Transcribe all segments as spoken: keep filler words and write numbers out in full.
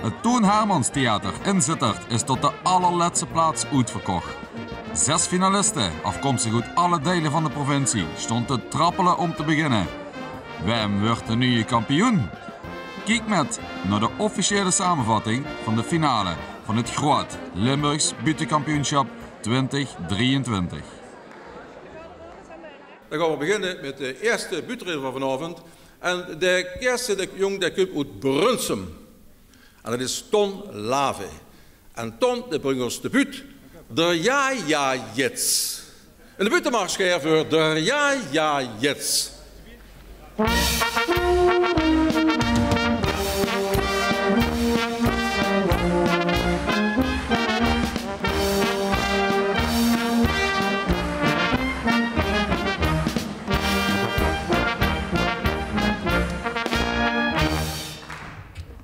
Het Toon Hermans Theater in Zitterd is tot de allerlètste plaats oetverkoch. Zes finaliste, afkomstig oet alle deile van de provincie, stónge te trappele óm te beginne. Wae wuuert de nuje kampioen? Kiek mit nao de officiële samevatting van de finale van het Groot Limburgs Buuttekampioensjap twintig drieëntwintig. Dan gaon v'r beginne mit de ierste buutteridder van vanaovend. En de ierste, de jóng, dae kump oet Brunssum. En dat is Ton Lave. En Ton, dae bringk ós de buut Der Ja, ja, jetzt. En de buuttemarsj gaef veur Der Ja, ja, jetzt.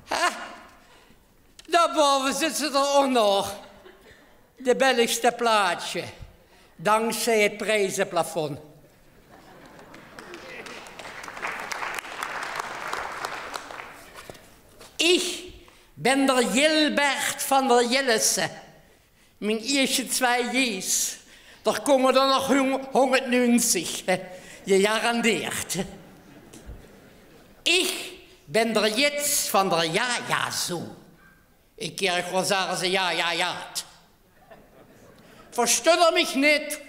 Ha, dao baove zit ze d'r ouch nog. De billigste plaatsje, dankzij het prijzenplafond. Ich bin der Jilbert van der Jillesse. Mien ieësjte tswai J's, d'r kómme d'r nog hung-, hóngerdnuungzig, gegarandeerd. Ich bin der Jits van der Ja, ja, zo. Ich kèr gewoon zage ze ja, ja, jaat. Verstut d'r mich nit?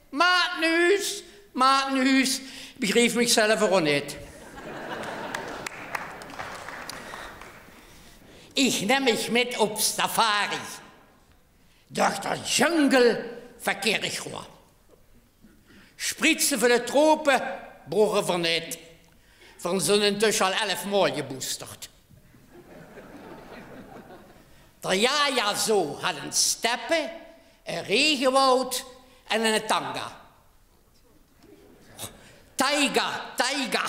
Maat nuus, maat nuus. Ich begrief mich zelf ouch nit. Ich nèm mich mit op safari. Durch der Dschungel verkeer ich gewoon. Spritze veur de trope broche v'r nit. V'r zeen intösje al elf maol geboosterd. Der Ja, ja, zo had ein steppe, ein regenwoud en eine tanga. Taiga, taiga.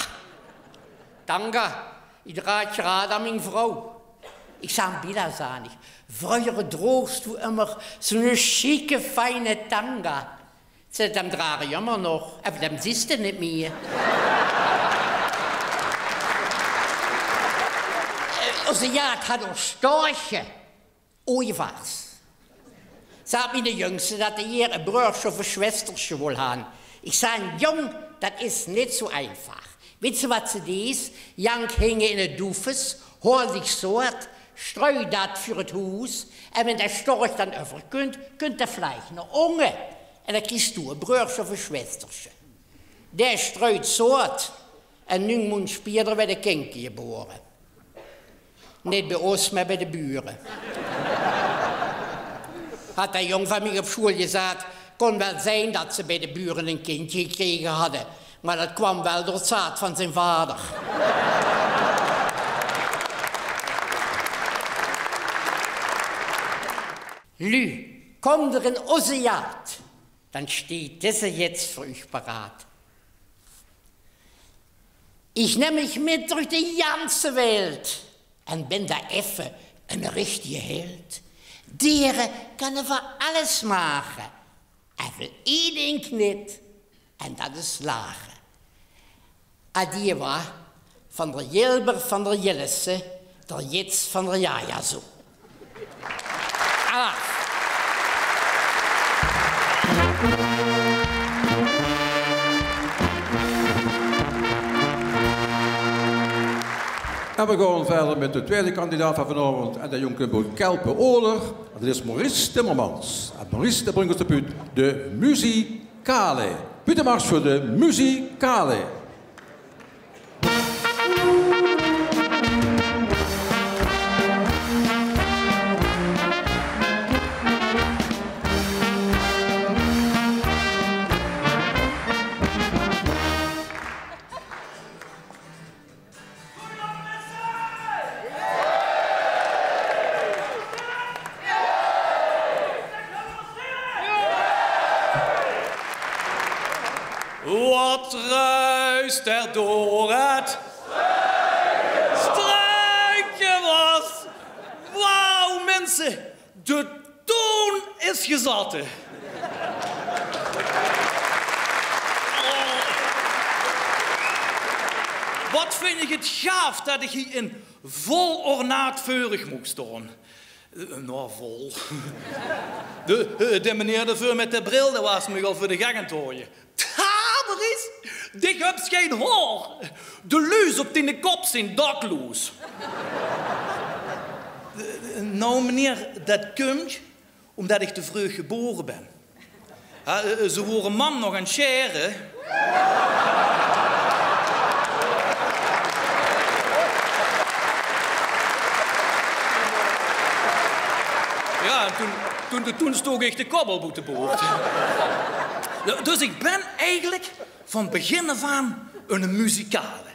Tanga, ich draag 't graad aan mien vrouw. Ich zaan biela, zaan ich. Vreuger droogs doe ummer zoe'n sjieke, fijne tanga. Zèt, dae draag ich ummer nog. Of dae zis te nit mieë. Eh, ózze jaat had ouch staoge. Ooievaars. Zaat miene jungste dat d'r hie e breursje of e sjwestersje wol han. Ich zaan: Jóng, dat is nit zo einfach. Wits se wat se deis? Jank hinge in 't doefes, haol dich zoat, strui dat veur 't hoes en wen de storch dan euver kunt, kunt de flaag nao ónge. En dan kriegs doe e breursje of e sjwestersje. Dae struit zoat en nuung moond sjpieëder woort e kindje gebore. Nit bie ós, mer bie de bure. Had dae jóng van mich op sjoeël gezaat: Kón wel zeen dat ze bie de bure e kindje gekrege hadde, mer dat kwaam wel door 't zaad van zien vader. Lu, kóm d'r in ózze jaat, dan sjteet dizze jits veur uch paraat. Ich nèm uch mit durch de janse welt en bin dao effe eine richtige held. Diere kónne veur alles mache, evel ee dink nit, en dat is lache. Adiewa van d'r Jilbert van d'r Jillesse, d'r jits van d'r Jaja zo. Alaaf. En v'r gaon wiejer mit de twiede kandidaat van vanaovend. En dae jóng kump oet Kelpen-Oler. En dat is Maurice Timmermans. En Maurice, dae bringk ós de buut De Muzikale. Buuttemarsj veur De Muzikale. Wat ruist er door het struikgewas? Wauw, mensen, de toon is gezatte. Wat vind ik het gaaf dat ik hier in vol ornaat veurig moog staon. Eh, nou, vol. De, eh, de meneer daoveur mit de bril, dae waas mich al veur de gek aan 't haoje. Tja, Maurice, dich höbs gein haor. De luuj op diene kop zeen dakloos. Eh, nou, meneer, det kump ómdet ich te vreug gebore bön. Jao, eh, ze wore mam nog aan 't sjaere. Jao, en toen, toen, toen stook ich de kobbel boete boord. Jao, dus ich bön eigelik van begin aaf aan eine muzikale.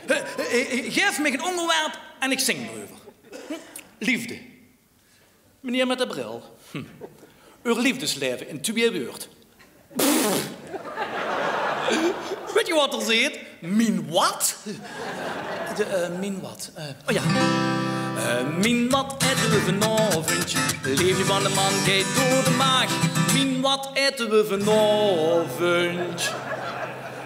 Eh, eh, eh, gaef mich ein óngerwerp en ich zing d'reuver. Liefde. Meneer mit de bril. Hm. Eur liefdeslaeve in twieë wäörd. Wèt geer waat d'r zeet? Mien waat? De, eh, mien waat? Eh, o jao. Eh, mien waat aete v'r vanaovendj? Leefdje van de man geit door de maag. Mien waat aete v'r vanaovendj?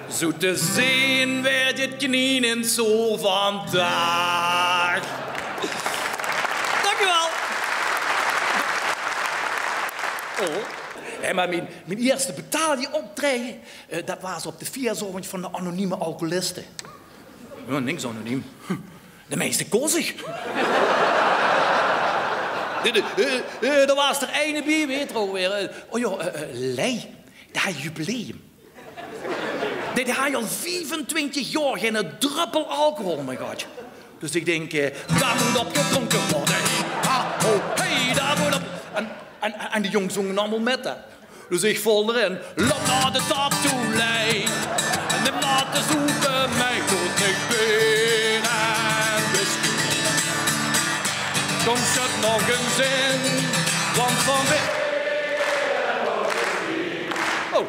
Zoe te zeen waert 't knien en zoel vandaag. Dank u wel. Oh. Hè, mer mien, mien ierste betaalde optraeje, eh, det waas op de viersaovendj van de Anonieme Alcoholiste. Jao, niks anoniem. De meiste kós ich. De, de, eh, eh, d'r waas d'r eine bie, wie heet 'r ouch weer? Eh, o jao, eh, eh, Lei. Dae haaj jubileum. Dae, dae haaj al viefentwintig jaor geine dröppel alcohol mie gehad. Dus ich dink, eh, dao mót op gedrónke waere. Ha, ho, hey, dao mót op. En, en, en die jónges zónge allemaol mit, hè. Dus ich vol d'rin. Lóp nao de tap toe, Lei. En nim nao te zoepe, mien good, ich beer en whisky. Kóm, sjöd nog ins in, want van wi- Oh.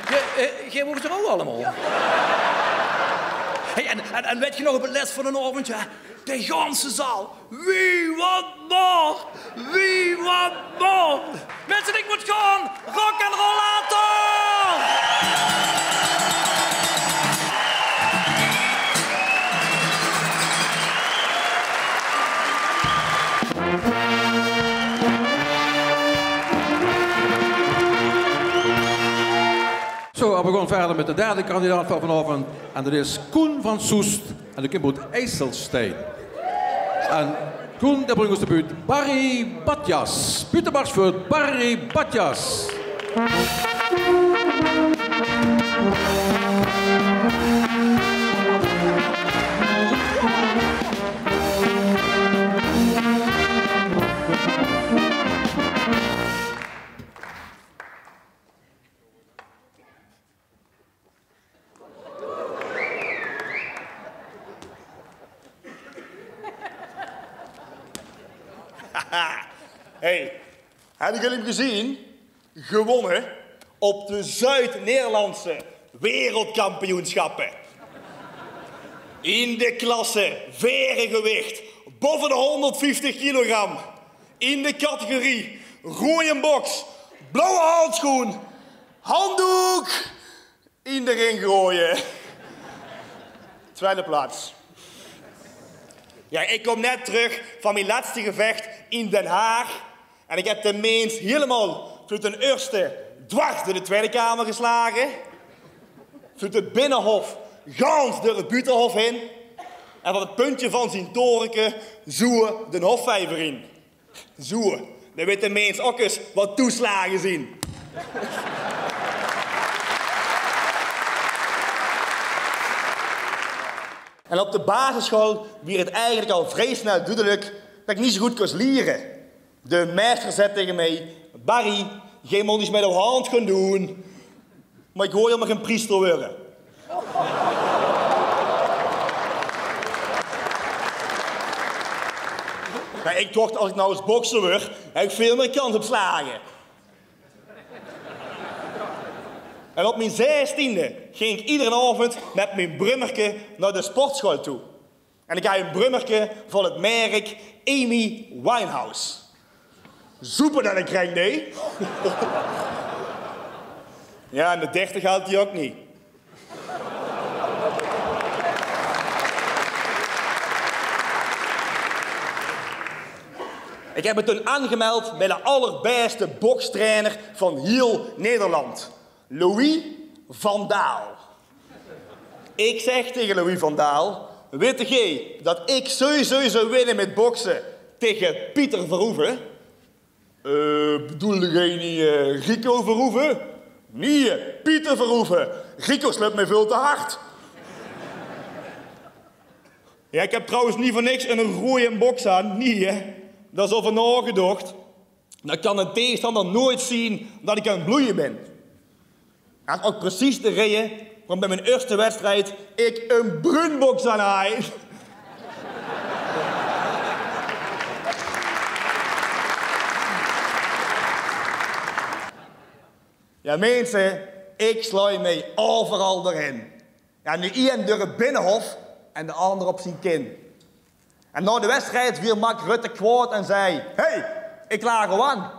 Geer, eh, geer woort d'r ouch allemaol. Hey, en, en, en wèt geer nog op 't lèts van d'n aovendj, hè? De ganse zaal. Wie waat nog? Wie waat nog? Minse, ich mót gaon. Rock en rollator! Zo, v'r gaon wiejer mit de derde kandidaat van vanaovendj. En det is Koen van Soest. En dae kump oet IJsselstein. En Koen, dae bringk ós de buut Barry Badjas. Buuttemarsj veur Barry Badjas. Hey, höb geer 'm gezeen? Gewónne op de Zuid-Nederlandse wereldkampioenschappe. In de klasse veregewicht, bove de hónderdvieftig kilogram. In de categorie roeje boks, blauwe handsjoen, handdook in de ring goeje. Twiede plaats. Jao, ich kóm net trök van mien lètste gevech in Den Haag. En ich höb de mins hielemaol vanoet d'n ierste dwars door de Twiede Kamer geslage. Vanoet 't binnehof gans door 't buutehof hin. En van 't puntje van zien toreke zoe d'n hofvijver in. Zoe, dan wit de mins ouch ins waat toeslage zien. En op de basissjool wier 't eigelik al vrie snel dudelik det ich neet zoe good kós liere. De meister zaet taenge mich: "Barry, geer mót ins mit ow hand gaon doon." Mer ich wól hielemaol gein priester waere. Mer ich dach, es ich noe ins bokser waer, höb ich väöl mieë kans op slage. En op mien zestiende ging ich iederen aovend mit mien brummerke nao de sportschool toe. En ich haw ein brummerke van 't merk Amy Winehouse. Zoepe det ich kring, nae? Jao, en de dertig haalt die ouch neet. Ik heb me toen aangemeld bij de allerbeste bokstrainer van heel Nederland, Louis van Daal. Ik zeg tegen Louis van Daal: "Witte gij dat ik sowieso zou winnen met boksen tegen Pieter Verhoeven?" "Eh, bedoelde gij niet, eh, Rico Verhoeven?" "Nee, Pieter Verhoeven. Rico sluit mij veel te hard." Ja, ik heb trouwens niet voor niks een rode boks aan. Nee, hè. Daar is over nagedacht. Dan kan een tegenstander nooit zien dat ik aan het bloeien ben. Dat is ook precies de reden waarom bij mijn eerste wedstrijd ik een bruinboks aan haai. Ja, mensen, ik slooi mij overal doorheen. Ja, de een door het binnenhof en de ander op zijn kin. En na de wedstrijd viel Mark Rutte kwaad en zei: "Hey, ik klaag jou aan."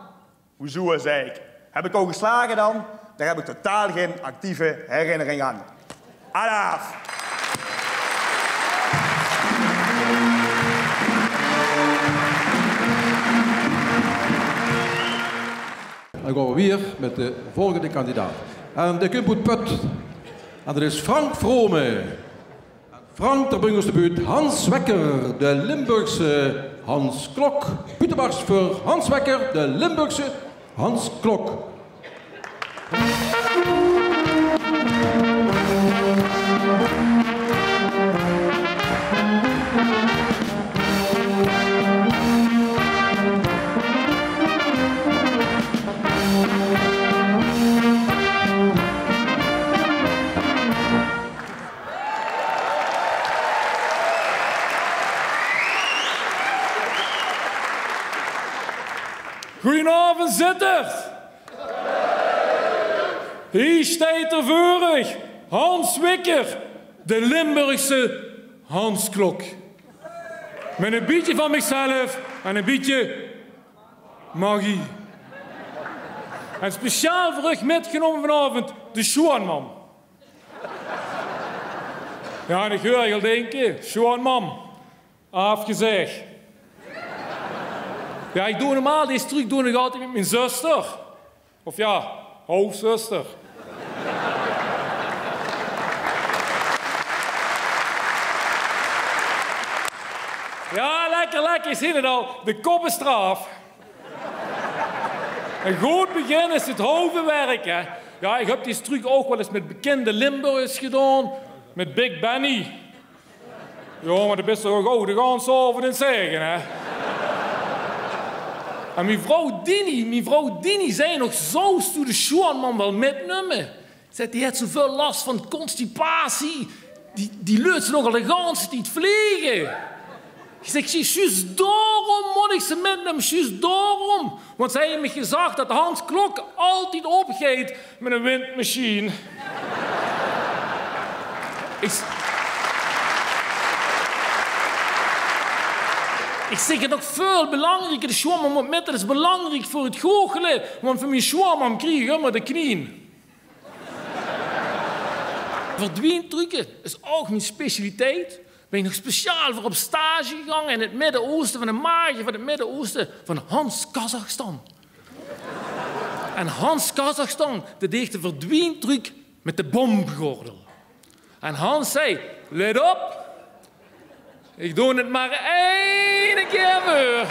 "Hoezo?" zei ik. "Heb ik jou geslagen dan?" "Daar heb ik totaal geen actieve herinnering aan." Alaaf! Dan gaan we weer met de volgende kandidaat. En de kump oet Put. En dat is Frank Vrome. Frank, dao bringt ós de buut Hans Wekker, de Limburgse Hans Klok. Buuttemars veur Hans Wekker, de Limburgse Hans Klok. Goeienaovend, zitters. Hie steit 'r veur uch, Hans Wekker, de Limburgse Hans Klok. Mit e bietje van mezelf en e bietje magie. En speciaal veur uch mitgenómme vanaovend de sjoonmam. Ja, en ich heur uch al dinke, sjoonmam, aafgezaeg. Ja, ich doon normaal dees truc doon ich altied mit mien zuster. Of ja, hoofzuster. Ja, lekker, lekker, ich zeen 't al. De kop is d'raaf. E good begin is 't halve werk, hè. Ja, ich höb dees truc ouch waal ins mit bekinde Limburgers gedaon. Mit Big Benny. Ja, mer det bis se toch ouch de ganse aovend aan 't zègke, hè? En mien vrouw Dini, mien vrouw Dini zag nog: "Zóws doe de sjoonmam waal mitnumme?" Zaet: "Die haet zoväöl las van constipatie. Die, die leut ze nogal de ganse tied vlege." Ich zèk: "Zjus, zjus daorum mót ich ze mitnumme, zjus daorum." Want ze haet mich gezag det Hans Klok altied opgeit mit ein windmachien. Ich, ich zèk 't nog väöl belangrieker, de sjoonmam mót mit, det is belangriek veur 't goochele, want van mien sjoonmam krieg ich ummer de knien. Verdwientrucke is ouch mien specialiteit. Bön ich nog speciaal veur op stage gegange in 't Midde-Ooste, van de mage van 't Midde-Ooste, van Hans Kazachstan. En Hans Kazachstan, dae deeg de verdwientruc mit de bomgordel. En Hans zag: "Let op, ich doon 't mer eine kier veur."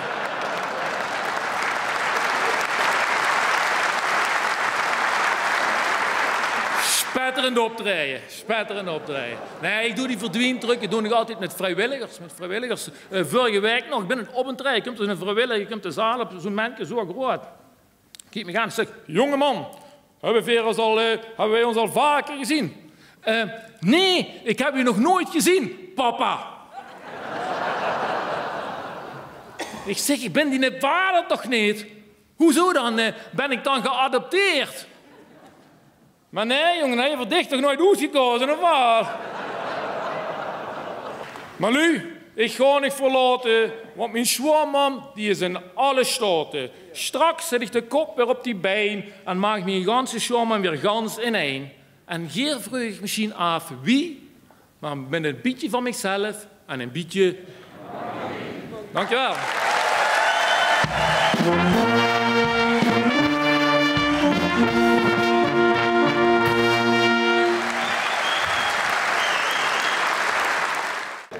Spetterend optraeje, spetterend optraeje. Nae, ich doon die verdwientrucke, doon ich altied mit vriewilligers, mit vriewilligers. Eh, vörrige waek nog, ich bön aan 't optraeje, kump d'r zoe'n vriewilliger, kump de zaal op, zoe'n menke, zoe groeat. Kiek mich aan, zaet: "Jongeman, höbbe veer ós al, eh, höbbe veer ós al vaker gezeen?" "Eh, nae, ich höb dich nog noeats gezeen, papa." Ich zèk: "Ich bön diene vader toch neet? Hoezo dan? Eh, bön ich dan geadopteerd?" "Mer nae, jóng, höbs dich toch noeats oetgekaoze, of waal?" "Mer luuj, ich gaon uch verlaote, want mien sjoonmam, die is in alle staote. Straks zèt ich de kop weer op die bein en maak mien ganse sjoonmam weer gans inein. En geer vraogt uch mesjien aaf wie, mer mit e bietje van michzelf en e bietje." Dankjewel.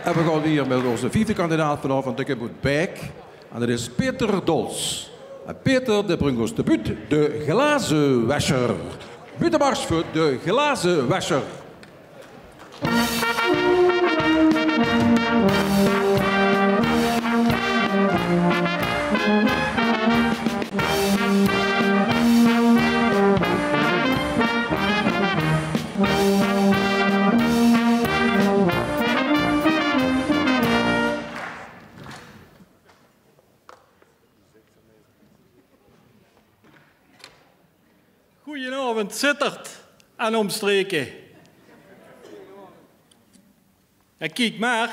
En we gaon wiejer mit ózze viefde kandidaat vanaovend, dae kump oet Baek. En det is Peter Dols. En Peter, dae bringk ós de buut De Glazewesjer. Buuttemars veur De Glazewesjer. Goojenaovend, Zitterd en ómstreke. Jao, kiek mer,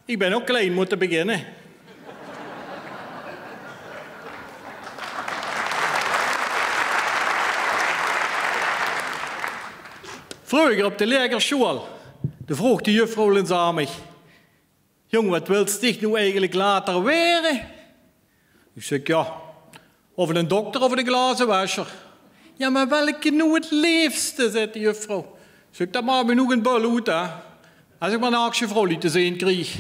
ich bön ouch klein mótte beginne. Vreuger op de laeger sjoal, dao vroog de juffrouw ins aan mich: "Jóng, waat wils dich noe eigelik later waere?" Ich zèk: "Jao, of eine dokter of eine glazewesjer." "Jao, mer welke noe 't leefste?" zaet de juffrouw. Ich zèk: "Det maak mich noe gein böl oet, hè. Es ich mer naakse vrouwluuj te zeen krieg."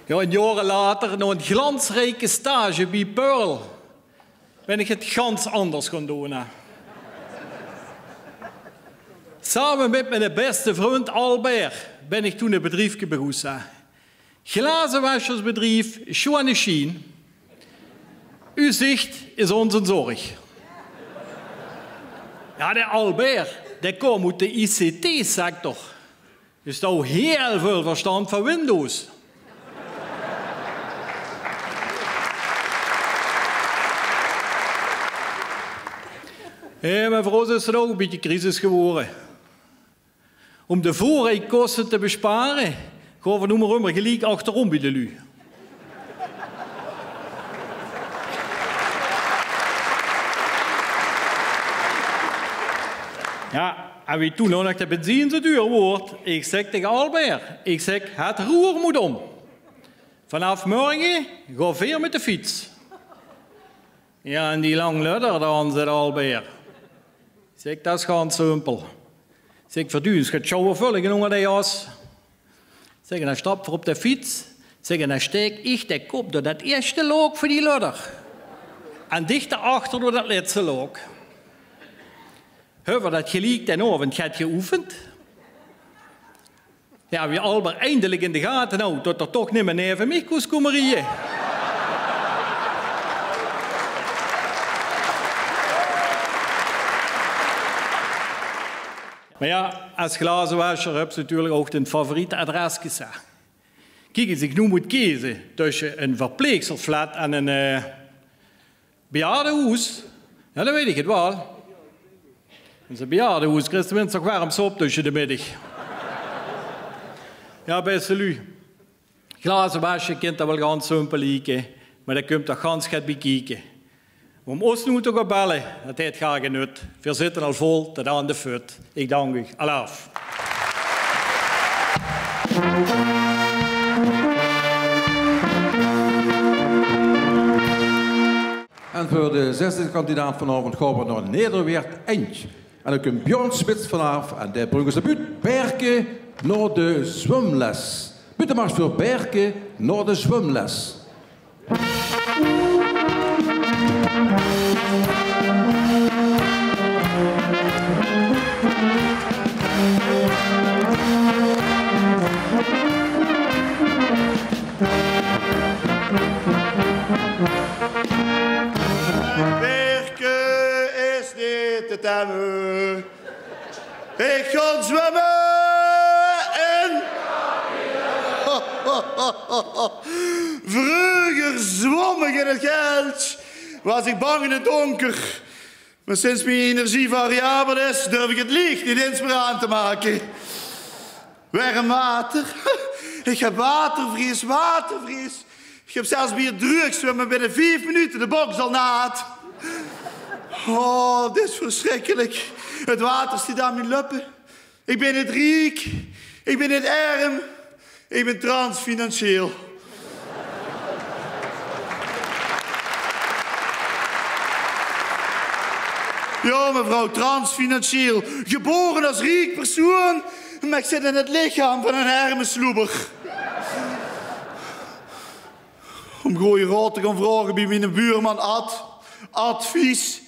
Jao, en jaore later, nao ein glansrieke stage bie Pearl, bön ich 't gans anders gaon doon, hè. Same mit miene bèste vrund Albert bön ich toen e bedriefke begosse. Glazewesjersbedrief Sjoon en Sjoen. Uw zicht is onze zorg. Jao, d'r Albert, dae kaom oet de I C T-sector. Dus dae haw hiel väöl versjtandj van Windows. Jao, mer veur ós is 't ouch e bietje crisis gewore. Óm de veurriekóste te bespare, gaon v'r noe mer ummer geliek achterom bie de luuj. Jao, en wie toen ouch nog de benzine zoe duur woort, ich zèk taenge Albert, ich zèk: "Het roer mót óm. Vanaaf mörge gaon veer mit de fiets." "Jao, en die lang ledder dan?" zaet Albert. Ich zèk: "Det is gans simpel." Ich zèk: "Verduuns, gaon sjouwe völle in ónger de jas." Ich zèk: "En dan sjtap v'r op de fiets." Ich zèk: "En dan sjtaek ich de kop door det ieësjte laok van die ledder. En dich dao achter door det lètste laok." Höbbe v'r det geliek daen aovend get geoefend. Jao, wie Albert eindelik in de gate haw det 'r toch nimmer neve mich kós kómme rieje. Mer jao, es glazewesjer höbs se natuurlik ouch dien favoriete adreskes, hè. Kiek, es ich noe mót keze tösje ein verpleegstersflat en ein, eh, bejaardehoes, jao, dan weit ich 't waal. In zoe'n bejaardehoes kriegs se tenminste nog werm sop tösje de middig. Jao, bèste luuj. Glazewesje kint d'r waal gans simpel lieke, mer dao kump toch gans get bie kieke. Óm ós noe te gaon belle, det haet gaar gein nut. Veer zitte al vol tot aan de fut. Ich dank uch. Alaaf. En veur de zesde kandidaat vanaovend gaon v'r nao Nederweert-Eindj. En dao kump Björn Smits vanaaf en dae bringk ós de buut Berke nao de zwumles. Buuttemars veur Berke nao de zwumles. Berke is neet te temme. Ich gaon zwumme in. Vreuger zwom ich in 't geld. Waas ich bang in 't donker. Mer sinds mien energie variabel is, durf ich 't leech neet ins mier aan te make. Werm water. Ich höb watervrees, watervrees. Ich höb zelfs bie 't dreugzwumme binne vief minute de boks al naat. Oh, dit is versjrikkelik. 't Water steit aan mien löppe. Ich bin neet riek. Ich bin neet erm, ich bin transfinancieel. Jao, mevrouw, transfinancieel. Gebore es riek persoean, mer ich zit in 't lichaam van 'nen erme sloeber. Óm goje raod te gaon vraoge bie miene buurman Ad. Advies.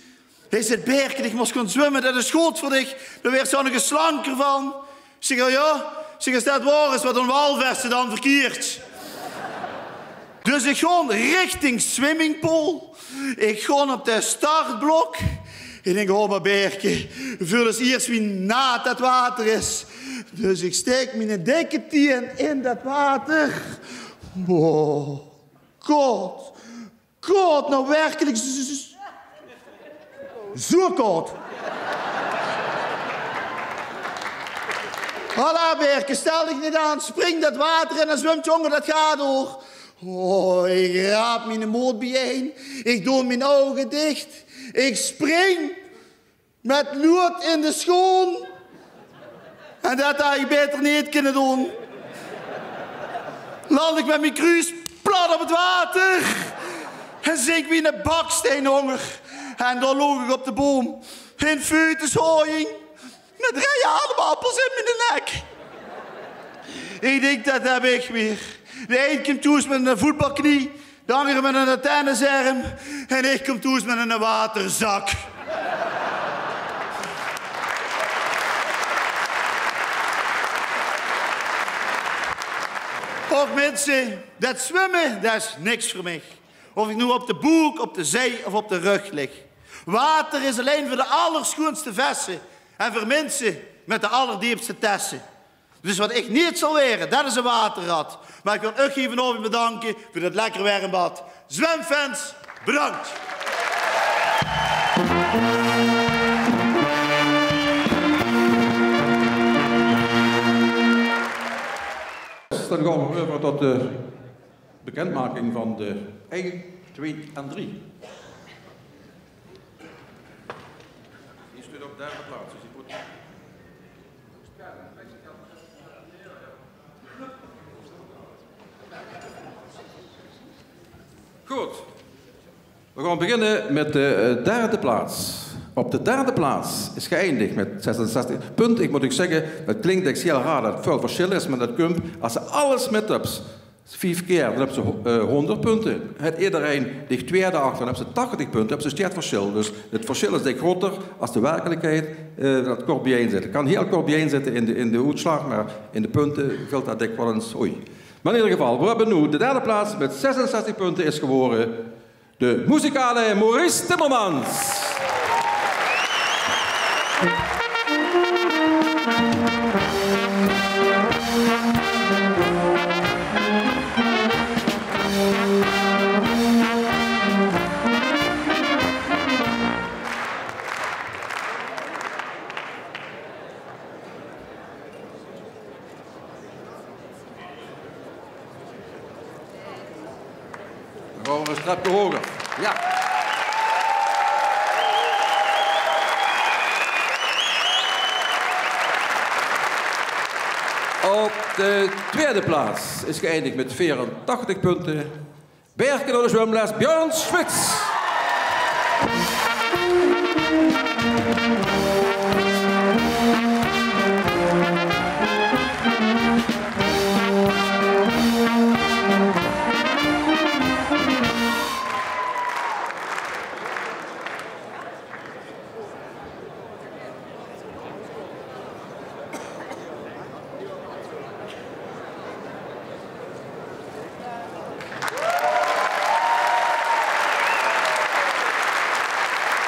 Hae zaet: "Berke, dich mós gaon zwumme, det is good veur dich. Dan waers se nog slanker van." Ich zèk: "O jao?" Ich zèk: "Es det waor is, waat doon walvisse dan verkieërd?" Dus ich gaon richting swimmingpool. Ich gaon op de startblok. Ich dink: "O, mer Berke, veul ins iers wie naat det water is." Dus ich staek miene dikke tieën in det water. Wow. Kaod. Kaod, noe werkelik z-, z-, z-, zoe kaod. Alla, Berke, stel dich neet aan. Spring det water in en zwum, jóng, det geit door. O, ich raap miene mood biejein. Ich doon mien ouge dich. Ich spring. Mit lood in de sjoon. En det haw ich baeter neet kinne doon. Land ich mit mien kruus plat op 't water. En zink wie 'ne bakstein ónger. En dao loog ich op de boum. In foetushouding. Mit drie halve appels in miene nek. Ich dink, det höb ich weer. De ein kump thoes mit 'n voetbalknie. De angere mit 'ne tenniserm en ich kóm thoes mit 'ne waterzak. Och minse, det zwumme, det is niks veur mich. Of ich noe op de boek, op de zij of op de rögk lig. Water is allein veur de allersjoeanste vesse en veur minse mit de allerdeepste tesse. Dus waat ich neet zal waere, det is ein waterrat. Mer ich wil uch hie vanaovend bedanke veur dit lekker werm bad. Zwemfans, bedank! Dan gaon v'r euver tot de bekendmaking van de ein, twee en drie. Die steit op derde plaats, dus die mót Good. V'r gaon beginne mit de, eh, derde plaats. Op de derde plaats is geëindig mit zesenzestig punte. Ich mót uch zègke, det klink, ich zèk al raar det 't väöl versjil is, mer det kump es se alles mit höbs. Vief kier, dan höbs se ho-, eh, hóngerd punte. Haet ederein dich twiede achter, dan höbs se tachtig punte, höbs se stieët versjil. Dus 't versjil is dik groter es de werkelikheid, eh, det kort biejein zit. 't Kan hieël kort biejein zitte in de, in de oetslaag, mer in de punte vilt det dik waal ins, oei. Mer in eder geval, v'r höbbe noe de derde plaats mit zesenzestig punte is gewore de muzikale Maurice Timmermans. Dan gaon v'r ein sjtepke hoger. Jao. Op de twiede plaats is geëindig mit veerentachtig punte Berke door de zwemles, Björn Smits.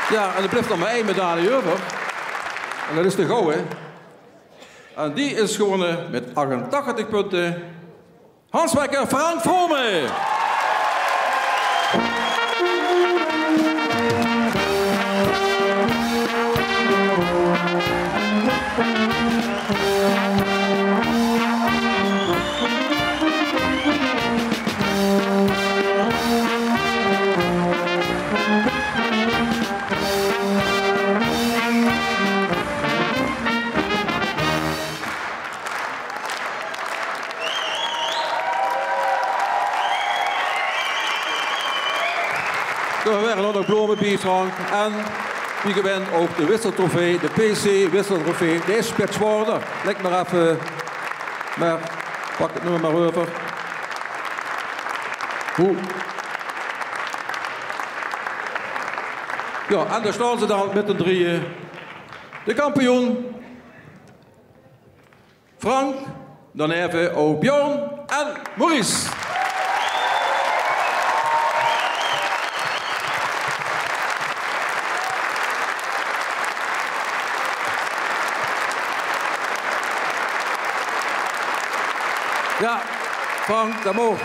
Jao, en d'r blief nog mer ein medaille euver. En det is de gouwe. En die is gewónne mit achtentachtig punte Hans Wekker, Frank Vrome. Diploom bie, Frank. En wie gewend ouch de wisseltrofee, de P C wisseltrofee. Dae is get zwaorder. Lèk mer effe, mer pak 't nummer mer euver. Hoe? Jao, en dao staon ze dan mit z'n drieje. De kampioen, Frank, dan effe ouch Bjorn en Maurice. Jao, Frank, det maag.